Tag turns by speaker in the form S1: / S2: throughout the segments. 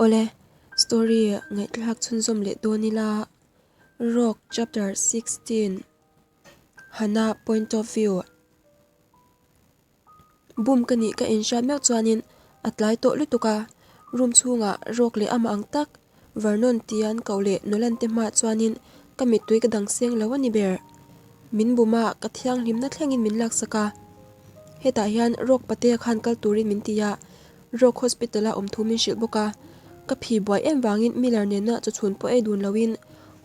S1: Awle, story ngaihthlak chhunzawm leh dawn ila, Rock chapter 16, Hannah point of view. Bum ka nih ka inhriat meuh chuanin a tlai tawh lutuk a, room chhungah Rock leh amah ang tak Vernon tia an koh leh Nolan te hmaah chuanin ka mittui ka dang seng lo a ni ber. Min bum a, ka thianghlimna thlengin min laksak a. Hetah hian Rock patea khan kal turin min ti a, Rock Hospital-a awm thu min hrilh bawk a. Ka phi buai em vangin Miller nena chawchhun pawh ei dun loin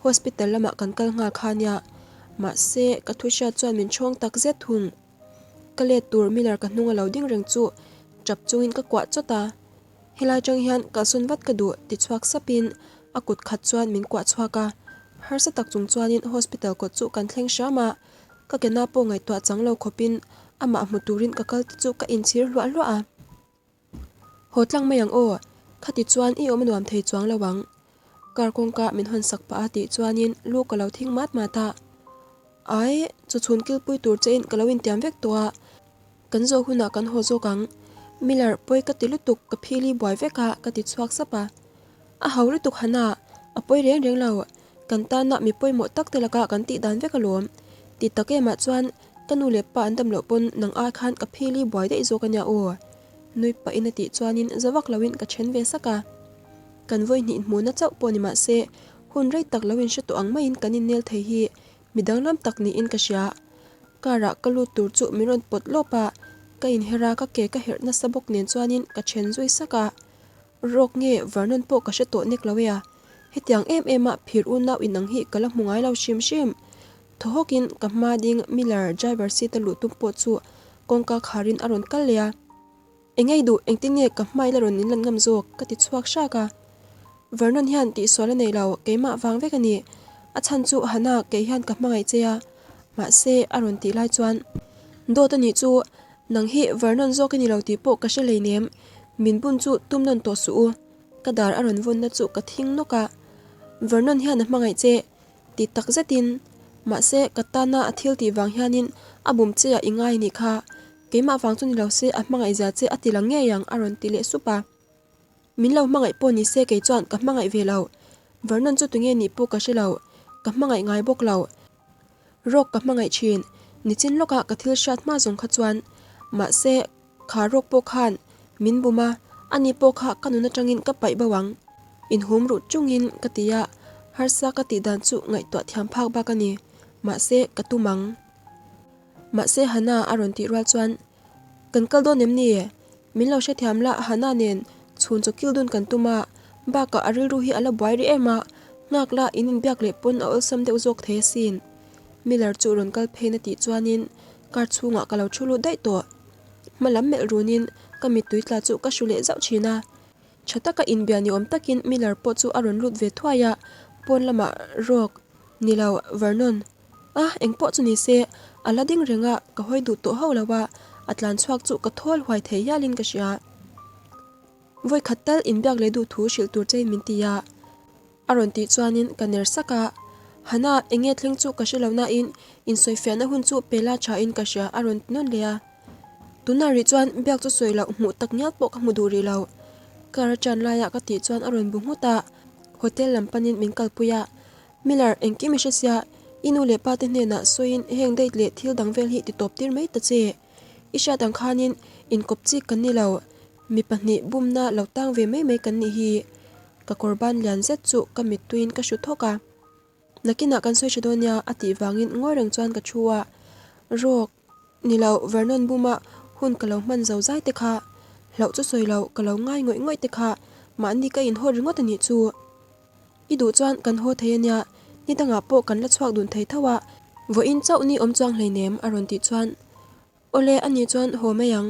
S1: Hospital lamah kan kal nghal kha nia. Mahse, ka thu hriat chuan min chhawng tak zet thung. Ka let tur Miller ka hnung a lo ding reng chu tap chungin ka kuah chawt a. Helai tang hian kalsawn vat ka duh ti chhuak sapin a kut khat chuan min kuah chhuak a. Harsa tak chung chuanin hospital kawt chu kan thleng hram a, ka ke na pawh ngaihtuah chang lo khawpin amah hmu turin ka kal te chu ka inchhir hluah hluah a. Haw tlang mai ang aw, khati chuan i awm a nuam thei chuang lo ang. Car kawngka min hawn sak pah a tih chuanin lu ka lo thing mat mat a. Ai, chawchhun kilpui tur chein ka lo intiam vek tawh a. Kan zawh hunah kan haw zawk ang. Miller, pawi ka ti lutuk, ka phili buai vek a, ka ti chhuak sap a. A hau lutuk Hannah, a pawi reng reng lo. Kan tana mi pawimawh tak te laka kan tih dan vek alawm. Ti tak emah chuan ka nu leh pa an dam loh pawn nang ai khan ka phili buai daih zawk ania aw. Nui pahin a tih chuanin za vak loin ka then ve sak a. Kan vawi hnih hmuhna chauh pawh ni mahse hun rei tak lo inhre tawh ang maiin kan innel thei hi mi danglam tak niin ka hria. Car ah ka lut tur chu min rawn pawt lawp a, ka inher a ka ke ka herh nasa bawk nen chuanin ka then zui sak a. Rawk nge Vernon pawh ka hre tawh nek lo e a, hetiang em em a phir unau inang hi ka la hmu ngai lo hrim hrim. Thaw hawkin ka hma ding Miller driver seat a luh tum pawh chu kawngka kharin a rawn kal leh a. Engei duh engtin nge ka hmai la rawn inlan ngam zawk ka ti chhuak hrak a. Vernon hian tihsual a nei lo, keimah vang vek a ni. A chhan chu Hannah kei hian ka hmangaih che a, mahse a rawn tih lai chuan dawt a nih chu Nang hi Vernon zawk i ni lo tih pawh ka hre hleinem, min bun chu tum nawn tawh suh u. Ka dar a rawn vawnna chu ka thing nawk a. Vernon hian a hmangaih che ti tak zetin, mahse ka tana a thil tih vang hianin a bum che ah i ngai nih kha, keimah vang chu ni lo se a hmangaih zia che a ti lang ngei ang a rawn ti leh sup a. Min lo hmangaih pawh ni se kei chuan ka hmangaih ve lo, Vernon chu tunge nih pawh ka hre lo, ka hmangaih ngai bawk lo. Rawk ka hmangaih thin, nichin lawkah ka thil hriat hma zawng kha chuan. Mahse, kha rawk pawh khan min bum a, ani pawh kha ka nun atangin ka paih bo ang. Inhum ruh chungin ka ti a, harsa ka tih dan chu ngaihtuah thiam phak bak a ni. Mahse, ka tum ang. Mahse, Hannah a rawn tih rual chuan, Kan kal dawn em ni? Min lo hrethiam la, Hannah nen chhun chaw kil dun kan tum a, bakah a rilru hi a la buai rih em a, nghak la in inbiak leh pawn a awlsam deuh zawk thei asin. Miller chu rawn kal phei na tih chuanin car chhungah ka lo thu lut daih tawh. Hma lam melh runin ka mittui tla chu ka hru leh zauh thin a. Tha taka inbia ni awm takin Miller pawh chu a rawn lut ve thuai a, pawn lamah Rock, ni lo, Vernon, A, engpawh chu ni se, a la ding reng a, ka hawi duh tawh hauh lo a, a tlan chhuak chu ka thawl huai thei hialin ka hria. Vawi khat tal inbiak leh duh thu hrilh tur chein min ti a. A rawn tih chuanin ka ner sak a, Hana, enge thleng chu ka hre lo nain insawifiahna hun chu pe la thain ka hria a rawn ti nawn leh a. Tunah rih chuan biak chu sawi loh hmuh tak ngial pawh ka hmu duh rih lo. Car a ṭan laia ka tih chuan a rawn bu nghut a, hotel lam panin min kalpui a. Miller, engkim i hre sia, i nu leh pa te hnenah sawiin heng date leh thil dang vel hi ti tawp tir mai ta che. I hriat ang khanin inkawp chik kan ni lo, mi pahnih bumna lo tang ve mai mai kan nih hi. Ka kawr ban lian zet chu ka mittuiin ka hru thawk a. Nakinah kan sawi hre dawn nia a tih vangin ngawi reng chuan ka thu a. Rawk, ni lo, Vernon buma hun ka lo hman zo zai te kha, hlauh chu sawi lo, ka lo ngai ngawih ngawih te kha mahni ka inhaw ringawt a nih chu. I duh chuan kan haw thei ania, ni dangah pawh kan la chhuak dun thei tho a, vawiin chauh ni awm chuang hleinem a rawn tih chuan Awle a nih chuan haw mai ang,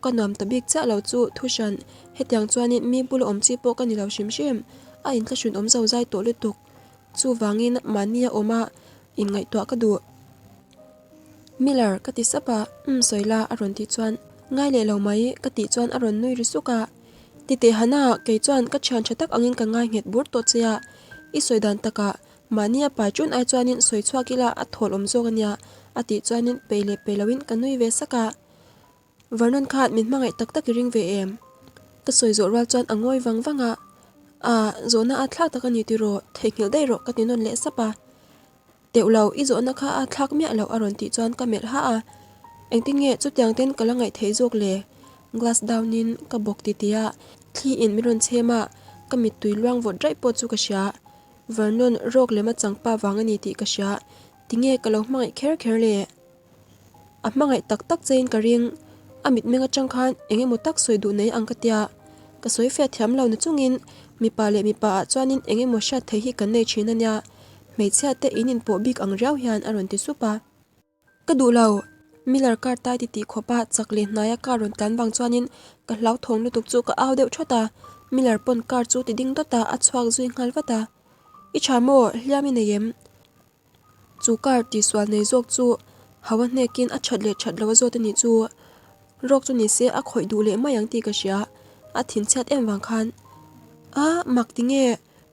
S1: ka nuam ta bik chiah lo chu thu hran, hetiang chuanin mi bula awm chi pawh ka ni lo hrim hrim, a inthlahrun awm zo zai tawh lutuk, chuvangin mahnia awm a inngaihtuah ka duh. Miller ka ti sap a, umm sawi la a rawn tih chuan ngai leh lo mai ka tih chuan a rawn nui ri suk a. Titeh Hana, kei chuan ka thian tha tak angin ka ngai nghet bur tawh che a, i sawi dan takah mahni a pai tun ai chuanin sawi chhuak ila a thawl awm zawk ania a tih chuanin pei leh pei loin ka nui ve sak a. Vernon khan min hmangaih tak tak i ring ve em? Ka sawi zawh rual chuan a ngawi vang vang a. A, zawhna a thlak tak a ni tiraw, theihnghilh daih rawh ka ti nawn leh sap a. Teuh lo, i zawhna kha a thlak miah loh a rawn tih chuan ka melh ha a. Engtin nge chutiang ten ka la ngaih theih zawk le? Glass down in ka bawk ti ti a, thli in min rawn chhem a, ka mittui luang vawt raih pawh chu ka hria. Vernon rawk lem a changpa vang a ni tih ka hria, tinge ka lo hmangaih kher kher le? A hmangaih tak tak chein ka ring, a mitmeng atang khan eng emaw tak sawi duh nei ang ka tia. Ka sawi fiah thiam lo na chungin mipa leh mipa ah chuanin eng emaw hriat theih hi kan nei thin a nia, hmeichhia te in inpawh bik ang riau hian a rawn ti sup a. Ka duh lo, Miller car tai ti tih khawpa chak leh hnaia car rawn tlan vang chuanin ka hlauthawng lutuk chu ka au deuh thawt a, Miller pawn car chu ti ding dawt a, a chhuak zui nghal vat a. I tha maw, hliam i nei em? Chu car tihsual nei zawk chu Hawa hnekin a that leh that lo a zawt a nih chu. Rawk chu nise a khawih duh leh mai ang tih ka hria, a thinchhiat em vang khan. A, mak tinge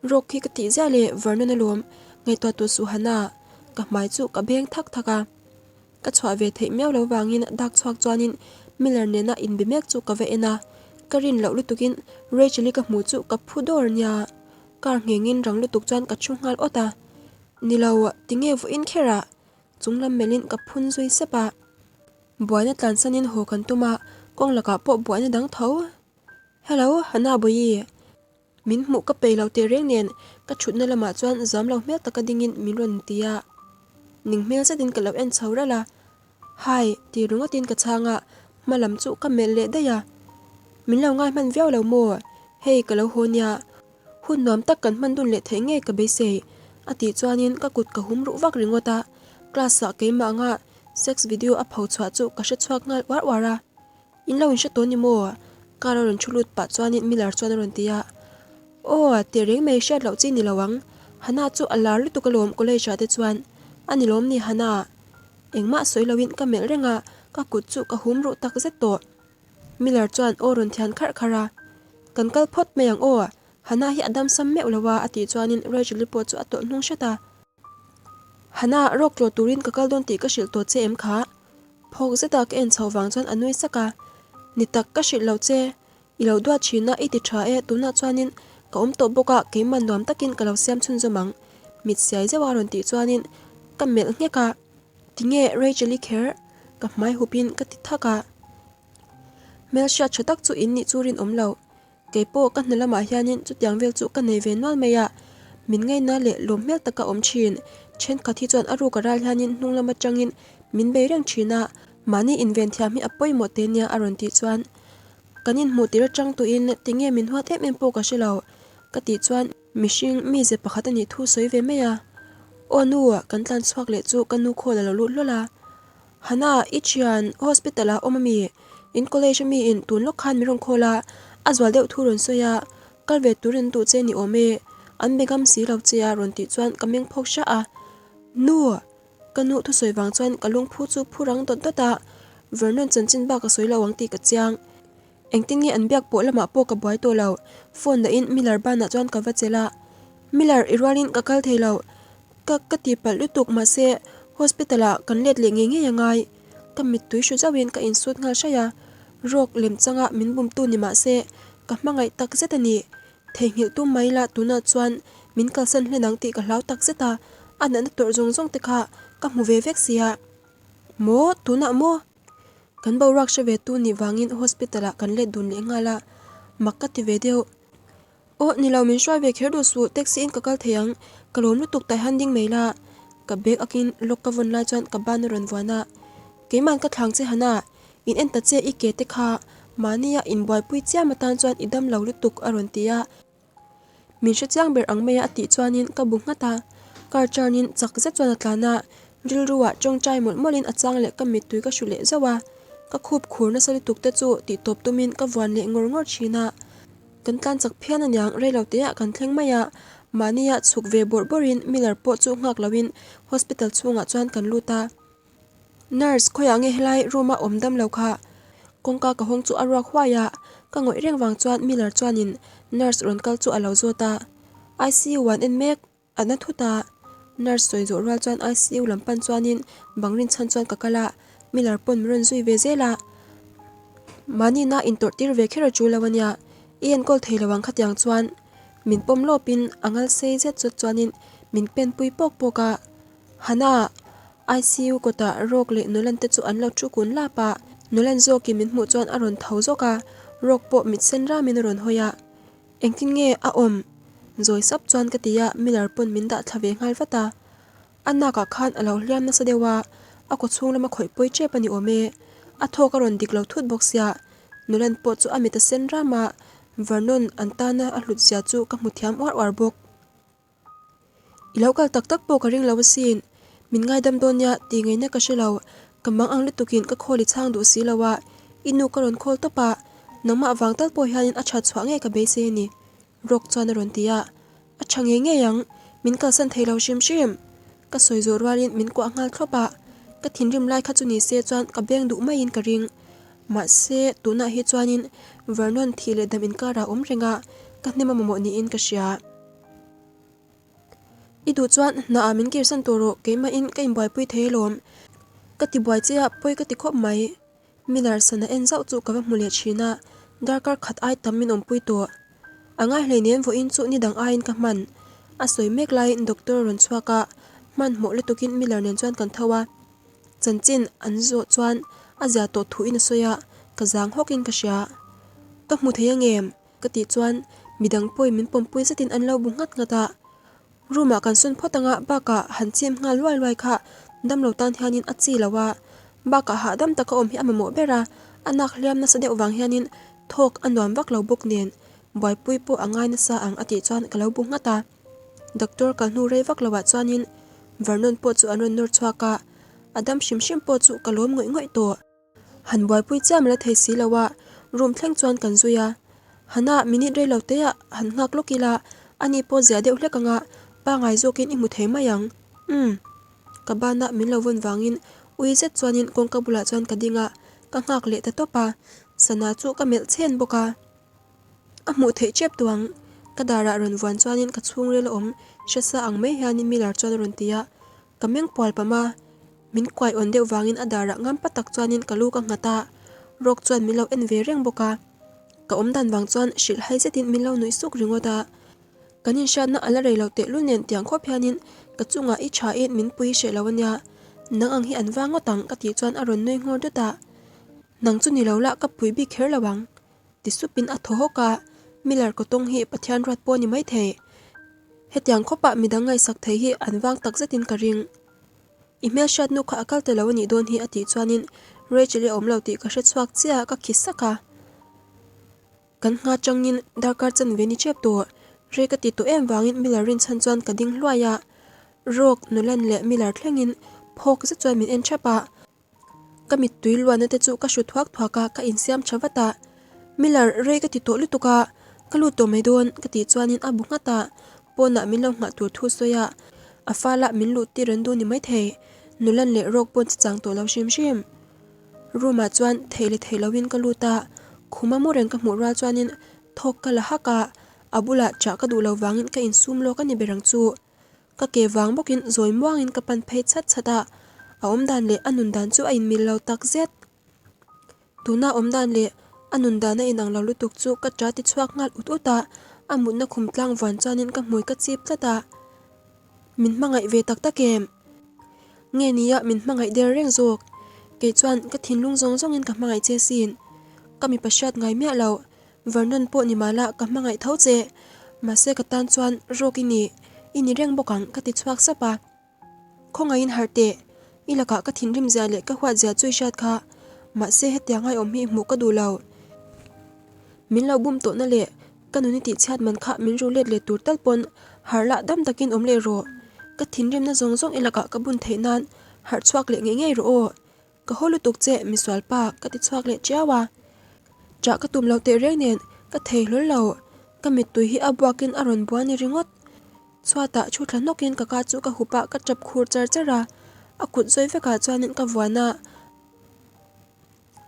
S1: rawk khi ka tih ziah leh Vernon alawm, ngaihtuah tur suh Hannah, ka hmai chu ka beng thak thak a. Ka chhuah ve theih miau lo vangin dak chhuak chuanin Miller nena inbe mek chu ka va en a, ka rin loh lutukin Rachel-i ka hmuh chu ka phu dawr nia. Car nghengin rang lutuk chuan ka thu nghal awt a, Ni lo, tinge vawiin kher ah? Chunglam melhin ka phun zui sep a. Buaina tlansanin haw kan tum a, kawng lakah pawh buaina dang tho. Hello, Hannah Bawihi. Min hmuh ka peih lo teh reng nen ka thutna lamah chuan zam lo hmel taka dingin min rawn ti a. Ning hmel zetin ka lo en chho ralh a. Hi, ti ringawtin ka chhang a, hma lam chu ka melh leh daih a. Min lo ngai hman viau lo maw? Hei ka lo haw nia. Hun nuam tak kan hman dun leh theih ngei ka beisei, a tih chuanin ka kut ka hum ruh vak ringawt a. Class ah keimah anga sex video a pho chhuah chu ka hre chhuak nghal uar uar a. In lo inhre tawh ni maw? Car a rawn thu lut pah chuanin Miller chuan a rawn ti a. Aw, teh reng mai hriat loh chi ni lo ang. Hannah chu a lar lutuk alawm college ah te chuan. A ni lawm ni Hannah? Engmah sawi loin ka melh reng a, ka kut chu ka hum ruh tak zet tawh. Miller chuan aw rawn thian kharh kharh a. Kan kal phawt mai ang aw, Hannah hi a dam sam meuh lo a a tih chuanin Rachel-i pawh chu a tawlh hnung hret a. Hannah, rawk tlawh turin ka kal dawn tih ka hrilh tawh che em kha? Phawk zeta ka en chhoh vang chuan a nui sak a, Ni tak, ka hrilh lo che. I lo duat thin a, i ti tha e, tunah chuanin ka awm tawh bawk a, keimah nuam takin ka lo siam chhunzawm ang. Mit siai zeuh a rawn tih chuanin ka melh nghek a, Tinge Rachel-i kher? Ka hmai hupin ka ti thak a. Hmelhriat tha tak chu in nih chu rinawm lo. Kei pawh ka hna lamah hianin chutiang vel chu ka nei ve nual mai a, min ngaina leh lawm hmel taka awm thin. Thenkhat hi chuan a ruk a ral hianin hnung lam atangin min bei reng thin a, mahni inven thiam hi a pawimawh te nia a rawn tih chuan kan inhmuh tir atang tuin tinge min huat em em pawh ka hre lo ka tih chuan mihring mize pakhat a nih thu sawi ve mai a. Aw nu, kan tlan chhuak leh chu ka nu call a lo lut hlawl a. Hannah, i thian hospital ah awm ami? In college ami in tun lawk khan min rawn call a, a zual deuh thu rawn sawi a, kal ve turin an duh che ni awm e, an be ngam si lo che a rawn tih chuan ka meng phawk hra a. Nu! Ka nu thusawi vang chuan ka lungphu chu phu rang dawt dawt a, Vernon chanchin bak a sawi lo ang tih ka chiang. Engtin nge an biak pawh lamah pawh ka buai tawh lo, phone dahin Miller banah chuan ka va chelh a. Miller, i rualin ka kal thei lo. Ka ka tihpalh lutuk mahse hospital ah kan let leh ngei ngei a ngai. Ka mittui hru zauhin ka insut nghal hraih a, rawk lem changa min bumtu ni mahse ka hmangaih tak zet a ni. Theihnghilh tum mai la tunah chuan min kalsan hlen ang tih ka hlau tak zet a, a natna tawrh zawng zawng te kha ka hmu ve vek sia. Maw? Tunah maw? Kan boruak hre ve tu nih vangin hospital ah kan let dun leh nghal a, mak ka ti ve deuh. Aw, ni lo min hruai ve kher duh suh, taxi in ka kal thei ang, ka lawm lutuk tai han ding mai la. Ka bag akin lock ka vawn lai chuan ka ban a rawn vuan a, Keiman ka thlang che Hana, in en ta che i ke te kha, mahnia inbuaipui chiam atan chuan i dam lo lutuk a rawn ti a. Min hre chiang ber ang mai a a tih chuanin ka bu nghat a, car turn in chak zet chuan a tlan a, rilru ah tawngtai mawlh mawlhin a chang leh ka mittui ka hru leh zauh a, ka khup khur nasa lutuk te chu tih tawp tumin ka vuan leh ngawr ngawr thin a, kan tlan chak phian aniang reilo te ah kan thleng mai a, mahnia chhuk ve bawrh bawrhin Miller pawh chu nghak loin hospital chhungah chuan kan lut a. Nurse, khawiah nge helai room a awm dam lo kha? Kawngka ka hawng chu a ruak huai a, ka ngawih reng vang chuan Miller chuanin nurse rawn kal chu a lo zawt a. ICU an en mek, a na thut a. Nurse sawi zawh rual chuan ICU lam pan chuanin bang rinchhan chuan ka kal a, Miller pawn min rawn zui ve zel a. Mahni na intawrh tir ve kher a tul lo ania, i enkawl thei lo ang khatiang chuan. Min pawm lawpin a ngal sei zet zut chuanin min pen pui pawk pawk a. Hana, ICU kawtah Rock leh Nolan te chu an lo thu kun lap a, Nolan zawkin min hmuh chuan a rawn tho zawk a, Rock pawh mit sen ramin a rawn hawi a. Engtin nge a awm? Zawi sap chuan ka ti a, Miller pawn min dah thla ve nghal vat a. A nakah khan a lo hliam nasa deuh a, a kaw chhung lama khawih pawi tep a ni awm e. A thawk a rawn dik lo thut bawk sia, Nolan pawh chu a mit a sen ram a, Vernon an tana a hlut zia chu ka hmu thiam uar uar bawk. I lo kal tak tak pawh ka ring lo asin, min ngaidam dawn nia tih ngaihna ka hre lo, ka mang ang lutukin ka call i chhang duh si lo a, i nu ka rawn call tawp a, nangmah vang tal pawh hianin a that chhuah ngei ka beisei a ni, Rock chuan a rawn ti a, a tha ngei ngei ang, min kalsan thei lo hrim hrim. Ka sawi zawh rualin min kuah nghal thlawp a, ka thinrim lai kha chu ni se chuan ka beng duh maiin ka ring. Mahse, tunah hi chuanin Vernon thih leh dam inkarah a awm reng a, ka hnem a mamawh niin ka hria. I duh chuan hna ah min kirsan tawh rawh, keimahin ka inbuaipui thei alawm. Ka ti buai che a, pawi ka ti khawp mai. Miller sana en zauh chu ka va hmu leh thin a, darkar khat ai tam min awmpui tawh. A ngai hleinem vawiin chu ni dang aiin ka hman. A sawi mek laiin doctor a rawn chhuak a, hmanhmawh lutukin Miller nen chuan kan tho a. Chanchin an zawh chuan a zia tawh thuin a sawi a, ka zang hawkin ka hria. Ka hmu thei angem? Ka tih chuan midang pawhin min pawmpui zetin an lo bu nghat nghat a, room ah kan sawn phawt anga bakah han chim nghal luai luai kha damlo tan hianin a chi lo a, bakah hahdam taka awm hi a mamawh ber a, a nak hliam nasa deuh vang hianin thawk a nuam vak lo bawk nen buaipui pawh a ngai nasa ang a tih chuan ka lo bu nghat a, doctor kal hnu rei vak loah chuanin Vernon pawh chu an rawn nawr chhuak a, a dam hrim hrim pawh chu ka lawm ngawih ngawih tawh. Han buaipui chiam la thei si lo a, room thleng chuan kan zui a. Hana minute rei lo te ah han nghak lawk ila, ani pawh zia deuh hlek anga pangai zawkin i hmu thei mai ang. Umm. Ka banah min lo vawn vangin ui zet chuanin kawngka bulah chuan ka ding a, ka nghak leh ta tawp a, sana chu ka melh chhen bawk a. A hmuh theih tep tawh ang. Ka darah rawn vuan chuanin ka chhungril a awm hre sa ang mai hianin Miller chuan a rawn ti a, ka meng pual pam a. Min kuai awn deuh vangin a darah ngampa tak chuanin ka lu ka nghat a, Rock chuan min lo en ve reng bawk a. Ka awm dan vang chuan hrilh hai zetin min lo nuih suk ringawt a. Kan inhriatna a la rei lo tehlul nen tiang khawp hianin ka chungah i tha in min pui hreh lo ania, nang ang hi an vang ngawt ang ka tih chuan a rawn nui nghawr dut a. Nang chu ni lo lah ka pui bik kher lo ang. Ti supin a thaw hawk a, Miller kawtawng hi Pathian ruat pawh a ni maithei. Hetiang khawpah midang ngaihsak thei hi an vang tak zetin ka ring. I hmelhriat nu kha a kal ta lo a nih dawn hi a tih chuanin Rachel i a awm lo tih ka hre chhuak chiah a, ka khi sak a. Kan hma changin darkar chanve ni tep tawh. Rei ka ti tawh em vangin Miller rinchhan chuan ka ding hluai a. Rock, Nolan leh Miller thlengin phawk zet chuan min en thap a. Ka mittui luanna te chu ka hru thuak thuak a, ka insiam tha vat a. Miller, rei ka ti tawh lutuk a, ka lut tawh mai dawn ka tih chuanin a bu nghat a, pawnah min lo nghah tur thu sawi a, a fala min luh tir an duh ni maithei. Nolan leh Rock pawn chi chang tawh lo hrim hrim. Room ah chuan thei leh thei loin ka lut a, khuma mu reng ka hmuh rual chuanin thawk ka la hak a, a bulah chah ka duh lo vangin ka insum lawk a ni ber ang chu. Ka ke vang bawkin zawi muangin ka pan phei chhat chhat a, a awm dan leh a nun dan chu a inmil lo tak zet. Tuna awm dan leh a nun dan a inang lo lutuk chu ka ṭa ti chhuak nghal ut ut a, a mutna khum tlang vuan chuanin ka hmui ka chip tlat a. Min hmangaih ve tak tak em? Nge nia min hmangaih der reng zawk? Kei chuan ka thinlung zawng zawngin ka hmangaih che sin. Ka mipa hriat ngai miah lo. Vernon pawh ni mahla ka hmangaih tho che. Mahse ka tan chuan rawk i ni, i ni reng bawk ang ka ti chhuak sap a. Khawngaihin harh teh, i lakah ka thinrim zia leh ka huat zia chu i hriat kha. Mahse hetiang ai awm hi hmuh ka duh lo. Min lo bum tawhna leh ka nun i tihchhiat man kha min ru let leh tur tal pawn harh lah dam takin awm leh rawh. Ka thinrimna zawng zawng i lakah ka bun theih nan harh chhuak leh ngei ngei rawh aw. Ka haw lutuk che misual pa ka ti chhuak leh chiau a. Chah ka tum lo teh reng nen ka thei hlawl lo. Ka mittui hi a buakin a rawn bua ni ringawt. Chhuatah thu thla hnawkin ka ka chu ka hup a, ka tap khur char char a. A kut zawi vekah chuanin ka vuan a.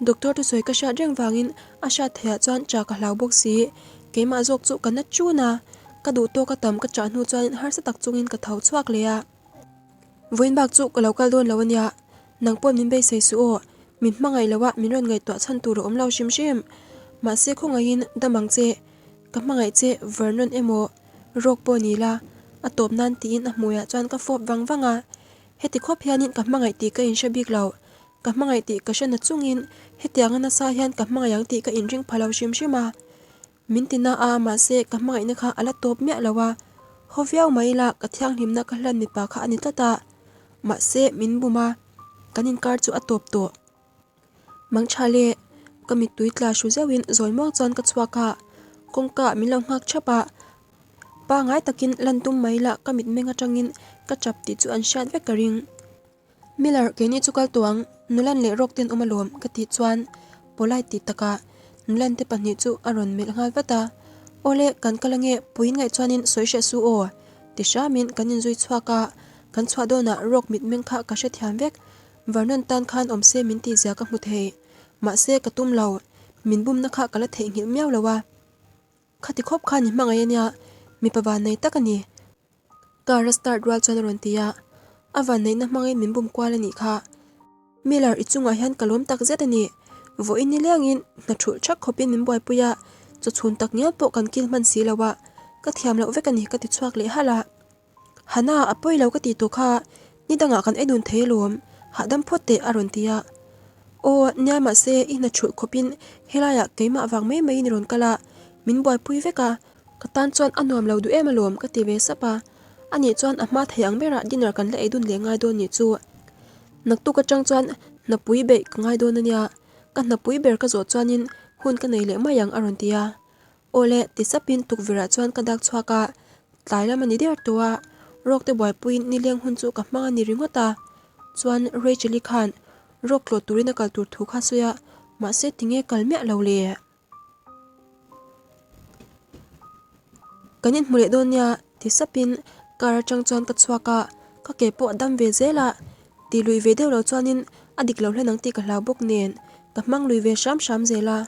S1: Doctor thusawi ka hriat reng vangin a hriat theihah chuan chah ka hlau bawk si. Keimah zawk chu ka na chun a. Ka duh tawk a tam ka chah hnu chuanin harsa tak chungin ka tho chhuak leh a. Vawiin bak chu ka lo kal dawn lo ania. Nang pawh min beisei suh aw, min hmangaih lo a min rawn ngaihtuah chhan tur a awm lo hrim hrim. Mahse khawngaihin dam ang che, ka hmangaih che Vernon emaw? Rawk pawh ni la, a tawp nan tiin a hmuiah chuan ka fawp vang vang a. Heti khawp hianin ka hmangaih tih ka inhre bik lo. Ka hmangaih tih ka hre na chungin hetianga nasa hian ka hmangaih ang tih ka inring pha lo hrim hrim a. Min ti na a, mahse ka hmangaihna kha a la tawp miah lo a. Haw viau mai ila ka thianghlimna ka hlan mipa kha a ni tlat a. Mahse min bum a, kan inkar chu a tawp tawh. Mangtha le, ka mittui tla hru zeuhin zawi muang chuan ka chhuak a, kawngka min lo nghak thap a, pangai takin lan tum mai la ka mitmeng atangin ka chap tih chu an hriat vek ka ring. Miller, keini chu kal tawh ang, Nulan leh Rock ten awm alawm ka tih chuan polite tih takah Nulan te pahnih chu a rawn melh nghal vat a, Awle, kan kal ange, puiin ngaih chuanin sawi hreh su aw ti hramin kan inzui chhuak a, kan chhuah dawnah Rock mitmeng kha ka hrethiam vek. Vernon tan khan awm se min tih zia ka hmu thei. Mahse ka tum lo. Min bumna kha ka la theihnghilh miau lo a. Khati khawp khan i hmangaih a nia, mipa vannei tak a ni. Car a start rual chuan a rawn ti a. A vanneihna hmangin min bum kual a nih kha. Miller i chungah hian ka lawm tak zet a ni. Vawiin nilengin hna thulh thak khawpin min buaipui a, chawchhun tak ngial pawh kan kil hman si lo a. Ka thiam loh vek a ni ka ti chhuak leh halh a. Hana, a pawi lo ka tih tawh kha, ni dangah kan ei dun thei alawm, hahdam phawt teh a rawn ti a. Aw, nia mahse i hna thulh khawpin helaiah keimah vang mai maiin i rawn kal a, min buaipui vek a, ka tan chuan a nuam lo duh em alawm ka ti ve sap a, ani chuan a hma thei ang berah dinner kan la ei dun leh ngai dawn nih chu. Naktuk atang chuan hnapui beih ka ngai dawn ania, ka hnapui ber ka zawh chuanin hun ka nei leh mai ang a rawn ti a. Awle, ti sapin tukverhah chuan ka dak chhuak a, tlai lam a ni der tawh a, Rock te buaipuiin nileng hun chu ka hmang a ni ringawt a. Chuan Rachel-i khan Rock tlawh turin a kal tur thu kha sawi a, mahse tinge kal miah lo le? Kan inhmu leh dawn nia, ti sapin car atang chuan ka chhuak a, ka ke pawh a dam ve zel a, ti lui ve deuh lo chuanin a dik lo hlen ang tih ka hlau bawk nen ka hmang lui ve hram hram zel a.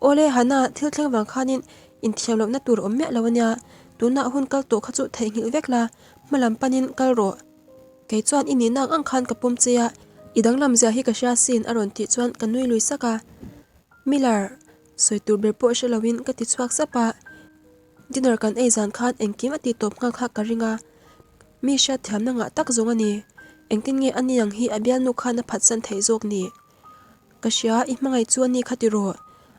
S1: Awle Hana, thil thleng vang khanin inthiam lohna tur awm miah lo ania, tunah hun kal tawh kha chu theihnghilh vek la, hma lam panin kal rawh. Kei chuan i nihna ang ang khan ka pawm che a, i danglam zia hi ka hria sin a rawn tih chuan ka nui lui sak a. Miller, sawi tur ber pawh hre loin ka ti chhuak sap a, dinner kan ei zan khan engkim a tih tawp nghal kha ka ring a, mi hriatthiamna ngah tak zawng a ni. Engtin nge ani ang hi a bialnu khan a phatsan theih zawk ni? Ka hria, i hmangaih chu a ni kha ti rawh.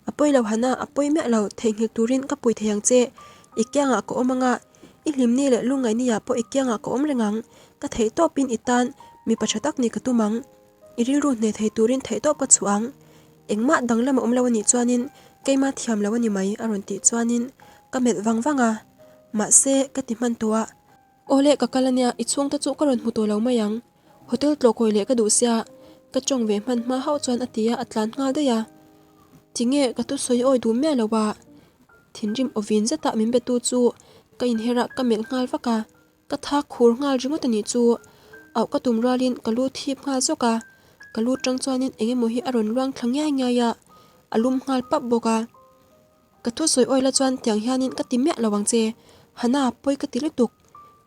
S1: A pawi lo Hana, a pawi miah lo, theihnghilh turin ka pui thei ang che. I kiangah ka awm anga, i hlimni leh lungngaihniah pawh i kiangah ka awm reng ang. Ka theih tawpin i tan mipa tha tak nih ka tum ang. I rilru hne thei turin theih tawp ka chhuah ang. Engmah danglam a awm lo a nih chuanin keima thiam lo a ni mai a rawn tih chuanin ka melh vang vang a. Mahse, ka ti hman tawh a. Awle, ka kal ania, i chhungte chu ka rawn hmu tawh lo mai ang. Hotel tlawhkawi leh ka duh sia, ka tawng ve hman hma hauh chuan a ti a, a tlan nghal daih a. Tinge ka thusawi awi duh miah lo a? Thinrim awvin zetah min betu chu ka inher a, ka melh nghal vak a, ka thak khur nghal ringawt a nih chu. Auh ka tum rualin ka lu thip nghal zawk a, ka lu tang chuanin eng emaw hi a rawn luang thla ngiai ngiai a, a lum nghal pap bawk a. Ka thusawi awi la chuan tiang hianin ka ti miah lo ang che, Hana pawi ka ti lutuk.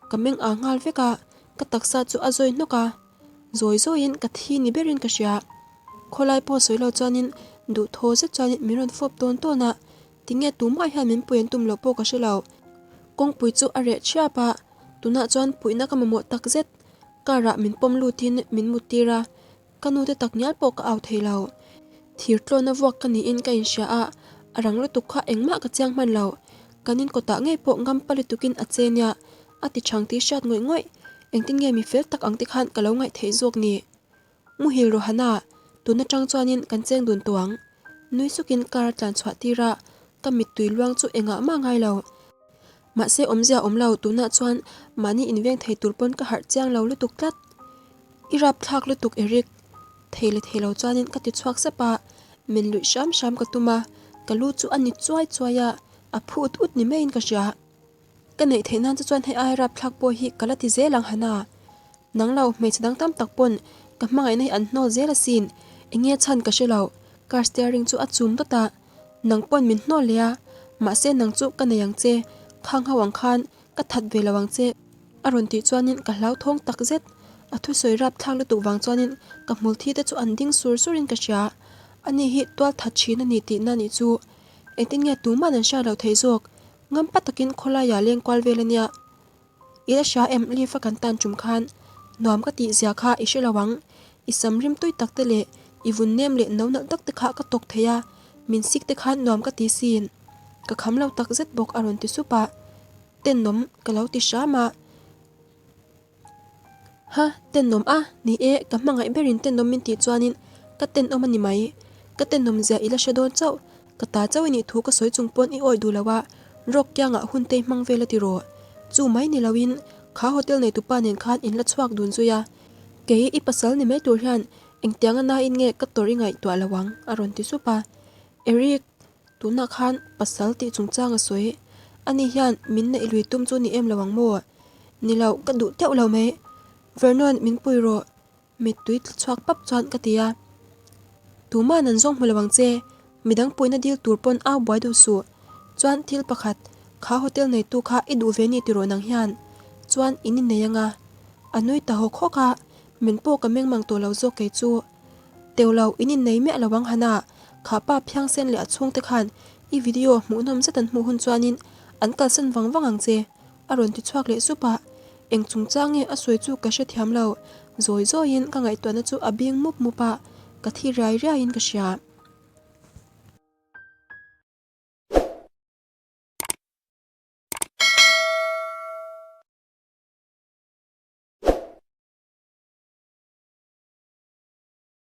S1: Ka meng ah nghal vek a, ka taksa chu a zawi hnawk a, zawi zawiin ka thi ni berin ka hria. Khawlai pawh sawi lo chuanin duhthaw zet chuanin min rawn fawp tawn tawn a, tinge tumah hian min pui an tum loh pawh ka hre lo. Kawngpui chu a reh thiap a, tunah chuan puihna ka mamawh tak zet. Car ah min pawm lutin min mut tir a, Ka nute tak ngial pawh ka au thei lo. Thir tlawna vuak ka niin ka inhria a, a rang lutuk kha engmah ka chiang hman lo. Kan inkawtah ngei pawh ngam pa lutukin a che nia, a ti chhang tih hriat ngawih ngawih. Engtin nge mi fel tak ang te khan ka lo ngaih theih zawk ni? Muhil Rohana, tun atang chuanin kan cheng dun tawh ang. Nui sukin car a tlan chhuah tir a, ka mittui luang chu engah mah ngai lo. Mahse awmzia awm lo, tunah chuan mahni inveng thei tur pawn ka harh chiang lo lutuk tlat. I rapthlak lutuk Eric, thei leh thei lo chuanin ka ti chhuak sep a, min luih hram hram ka tum a, ka lu chu a ni chuai chuai a, a phu ut ut ni maiin ka hria. Ka neih theih nan che chuan hei aia rapthlak pawh hi ka la ti zel ang Hana. Nang lo, hmeichhe dang tam tak pawn ka hmangaihna hi an hnawl zel asin, enge chhan ka hre lo, car steering chu a chum dawt a. Nang pawn min hnawl leh a, mahse nang chu ka nei ang che, khang ho ang khan ka that ve lo ang che a rawn tih chuanin ka hlauthawng tak zet. A thusawi rap thlak lutuk vang chuanin ka hmul thi te chu an ding sur surin ka hria. Ani hi tual that thin a ni tihna nih chu engtin nge tuman an hriat loh theih zawk? Ngampa takin khawlaiah leng kual vel a nia. I la hria em Leaf a kan tan tum khan nuam ka tih zia kha i hre lo ang. I sam rim tui tak te leh i vun nem leh no nalh tak te kha ka tawk thei a, min sik te khan nuam ka ti sin. Ka kham lo tak zet bawk a rawn ti sup a, tenawm ka lo ti hram a. Ha, tenawm a, ni e, ka hmangaih berin tenawm min tih chuanin ka tenawm a ni mai. Ka tenawm zia i la hre dawn chauh, ka ta chauh i nih thu ka sawi chung pawn i awi duh lo a, rawk kiangah hun te i hmang vel a ti rawh. Chu mai ni loin kha hotel neitupa nen khan in la chhuak dun zui a, kei i pasal ni mai tur hian engtianga nain nge ka tawrh i ngaihtuah lo ang, a rawn ti sup a. Eric, tunah khan pasal tih chungchang a sawi, ani hian min neih lui tum chu ni em lo ang maw? Ni lo, ka duh teuh lo mai. Vernon, min pui rawh. Mittui tla chhuak pap chuan ka ti a. Tuma'n an zawng hmu lo ang che. Midang puihna dil tur pawn au buai duh suh. Chuan thil pakhat, kha hotel neitu kha i duh ve ni tiraw nang hian. Chuan in innei anga. A nui ta hawk hawk a, min pawh ka meng mang tawh lo zawk kei chu. Teuh lo, in innei miah lo ang Hana. Kha pa phiangsen leh a chhungte khan i video hmuhnawm zet an hmuh hun chuanin an kalsan vang vang ang che. A rawn ti chhuak leh sup a, eng chungchang nge a sawi chu ka hrethiam lo, zawi zawiin ka ngaihtuahna chu a bing mup mup a, ka thi riai riaiin ka hria.